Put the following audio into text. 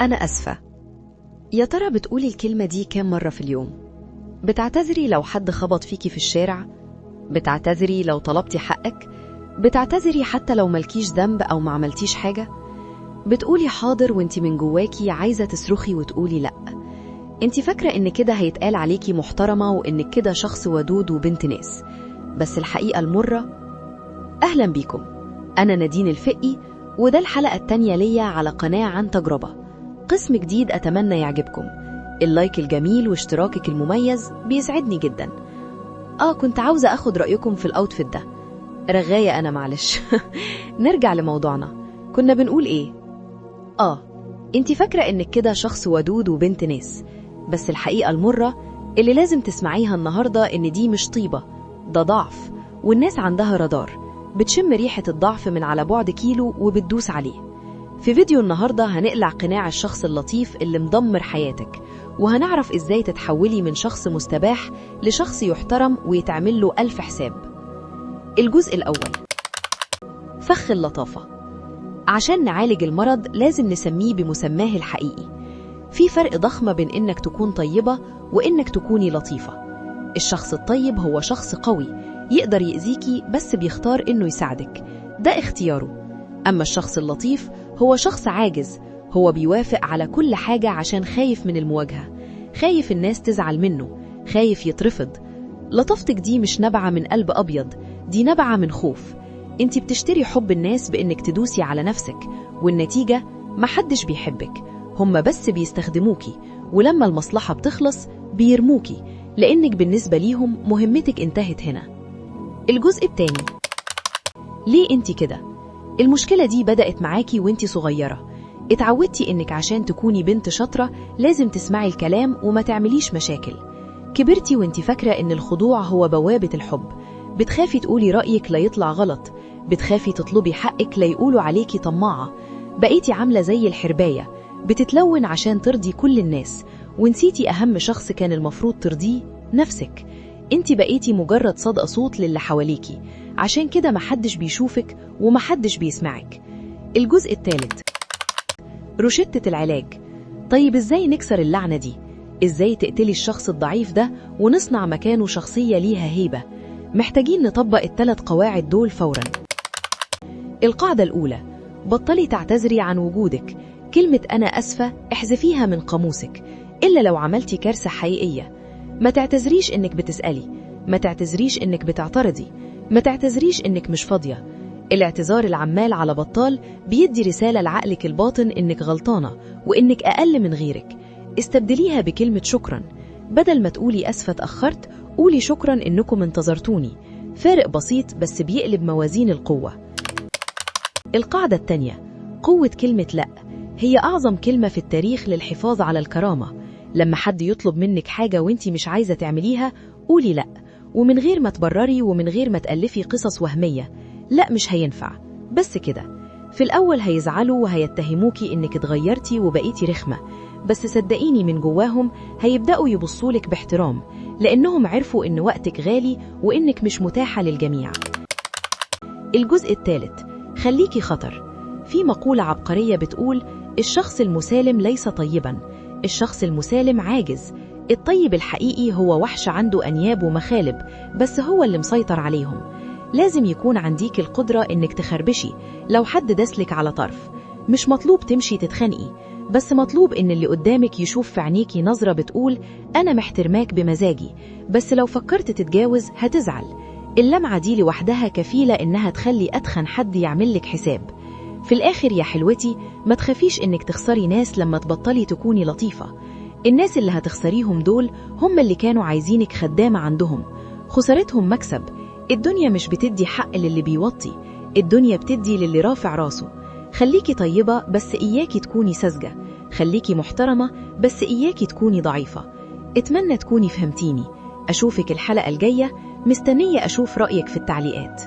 أنا أسفة. يا ترى بتقولي الكلمة دي كام مرة في اليوم؟ بتعتذري لو حد خبط فيكي في الشارع؟ بتعتذري لو طلبتي حقك؟ بتعتذري حتى لو ملكيش ذنب أو ما عملتيش حاجة؟ بتقولي حاضر وانتي من جواكي عايزة تصرخي وتقولي لأ. انتي فاكرة ان كده هيتقال عليكي محترمة وانك كده شخص ودود وبنت ناس، بس الحقيقة المرة. أهلا بيكم، أنا نادين الفقي، وده الحلقة التانية ليا على قناة عن تجربة، قسم جديد أتمنى يعجبكم. ال like الجميل واشتراكك المميز بيسعدني جدا. كنت عاوزة أخد رأيكم في ال outfit ده، رغاية أنا معلش. نرجع لموضوعنا، كنا بنقول إيه؟ انتي فاكرة إنك كده شخص ودود وبنت ناس، بس الحقيقة المرة اللي لازم تسمعيها النهاردة إن دي مش طيبة، ده ضعف، والناس عندها رادار بتشم ريحة الضعف من على بعد كيلو وبتدوس عليه. في فيديو النهاردة هنقلع قناع الشخص اللطيف اللي مدمر حياتك، وهنعرف إزاي تتحولي من شخص مستباح لشخص يحترم ويتعمل له 1000 حساب. الجزء الأول، فخ اللطافة. عشان نعالج المرض لازم نسميه بمسماه الحقيقي. في فرق ضخم بين إنك تكون طيبة وإنك تكوني لطيفة. الشخص الطيب هو شخص قوي يقدر يأذيكي بس بيختار إنه يساعدك، ده اختياره. أما الشخص اللطيف هو شخص عاجز، هو بيوافق على كل حاجة عشان خايف من المواجهة، خايف الناس تزعل منه، خايف يترفض. لطافتك دي مش نابعة من قلب أبيض، دي نابعة من خوف. انت بتشتري حب الناس بإنك تدوسي على نفسك، والنتيجة محدش بيحبك، هم بس بيستخدموكي، ولما المصلحة بتخلص بيرموكي، لأنك بالنسبة ليهم مهمتك انتهت هنا. الجزء الثاني، ليه انت كده؟ المشكلة دي بدأت معاكي وانت صغيرة. اتعودتي انك عشان تكوني بنت شاطرة لازم تسمعي الكلام وما تعمليش مشاكل. كبرتي وانت فاكرة ان الخضوع هو بوابة الحب، بتخافي تقولي رأيك لا يطلع غلط، بتخافي تطلبي حقك لا يقولوا عليكي طماعة. بقيتي عاملة زي الحرباية، بتتلون عشان ترضي كل الناس، ونسيتي أهم شخص كان المفروض ترضيه، نفسك. انت بقيتي مجرد صدى صوت للي حواليكي، عشان كده محدش بيشوفك ومحدش بيسمعك. الجزء الثالث، روشتة العلاج. طيب ازاي نكسر اللعنة دي؟ ازاي تقتلي الشخص الضعيف ده ونصنع مكانه شخصية ليها هيبة؟ محتاجين نطبق ال3 قواعد دول فورا. القاعدة الأولى، بطلي تعتذري عن وجودك. كلمة أنا أسفة احذفيها من قاموسك، إلا لو عملتي كارثة حقيقية. ما تعتذريش إنك بتسألي، ما تعتذريش إنك بتعترضي، ما تعتذريش إنك مش فاضية. الاعتذار العمال على بطال بيدي رسالة لعقلك الباطن إنك غلطانة وإنك أقل من غيرك. استبدليها بكلمة شكرا. بدل ما تقولي أسفة اتأخرت، قولي شكرا إنكم انتظرتوني. فارق بسيط بس بيقلب موازين القوة. القاعدة الثانية، قوة كلمة لأ. هي أعظم كلمة في التاريخ للحفاظ على الكرامة. لما حد يطلب منك حاجة وانتي مش عايزة تعمليها، قولي لأ، ومن غير ما تبرري ومن غير ما تألفي قصص وهمية. لأ مش هينفع، بس كده. في الأول هيزعلوا وهيتهموكي إنك اتغيرتي وبقيتي رخمة، بس صدقيني من جواهم هيبدأوا يبصولك باحترام، لأنهم عرفوا إن وقتك غالي وإنك مش متاحة للجميع. الجزء الثالث، خليكي خطر. في مقولة عبقرية بتقول الشخص المسالم ليس طيبا، الشخص المسالم عاجز. الطيب الحقيقي هو وحش عنده أنياب ومخالب، بس هو اللي مسيطر عليهم. لازم يكون عنديك القدرة إنك تخربشي لو حد داسلك على طرف. مش مطلوب تمشي تتخانقي، بس مطلوب إن اللي قدامك يشوف في عينيكي نظرة بتقول أنا محترماك بمزاجي، بس لو فكرت تتجاوز هتزعل. اللمعة دي لوحدها كفيلة إنها تخلي أتخن حد يعملك حساب. في الآخر يا حلوتي، ما تخافيش إنك تخسري ناس لما تبطلي تكوني لطيفة. الناس اللي هتخسريهم دول هم اللي كانوا عايزينك خدامة عندهم. خسارتهم مكسب. الدنيا مش بتدي حق للي بيوطي، الدنيا بتدي للي رافع راسه. خليكي طيبة بس إياكي تكوني ساذجة، خليكي محترمة بس إياكي تكوني ضعيفة. اتمنى تكوني فهمتيني. أشوفك الحلقة الجاية، مستنية أشوف رأيك في التعليقات.